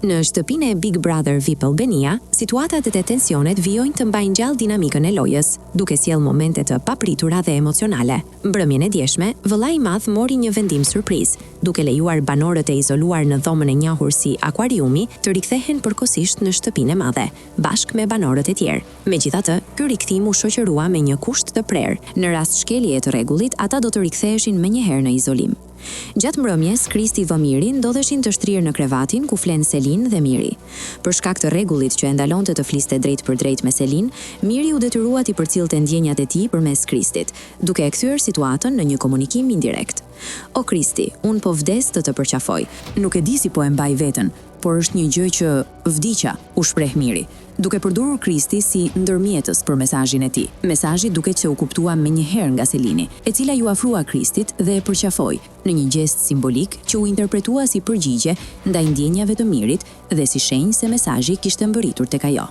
Në shtëpinë e Big Brother VIP Albania, situatat dhe tensionet vijojnë të mbajnë gjallë dinamikën e lojës, duke sjellë momente të papritura dhe emocionale. Mbrëmjen e djeshme, Vëllai i Madh mori një vendim surprizë, duke lejuar banorët e izoluar në dhomën e njohur si Akuariumi të rikthehen përkohësisht në shtëpinë e madhe, bashkë me banorët e tjerë. Megjithatë, ky rikthim u shoqërua me një kusht të prerë, në rast shkeljeje të rregullit, ata do të riktheheshin menjëherë në izolim. Gjatë mbrëmjes, Kristi dhe Miri ndodheshin të shtrirë në krevatin ku flenë Selin dhe Miri. Për shkak të rregullit që e ndalonte të fliste drejtpërdrejt me Selin, Miri u detyrua t'i përcillte ndjenjat e tij përmes Kristit, duke e kthyer situatën në një komunikim indirekt. O Kristi, unë po vdes të të përqafoj. Nuk e di si po e mbaj veten, por është një gjë që vdiqa, u shpreh Miri, duke përdorur Kristi si ndërmjetës për mesazhin e tij. Mesazhi duket se u kuptua menjëherë nga Selini, e cila iu afrua Kristit dhe e përqafoi, në një gjest simbolik që u interpretua si përgjigje ndaj ndjenjave të Mirit dhe si shenjë se mesazhi kishte mbërritur tek ajo.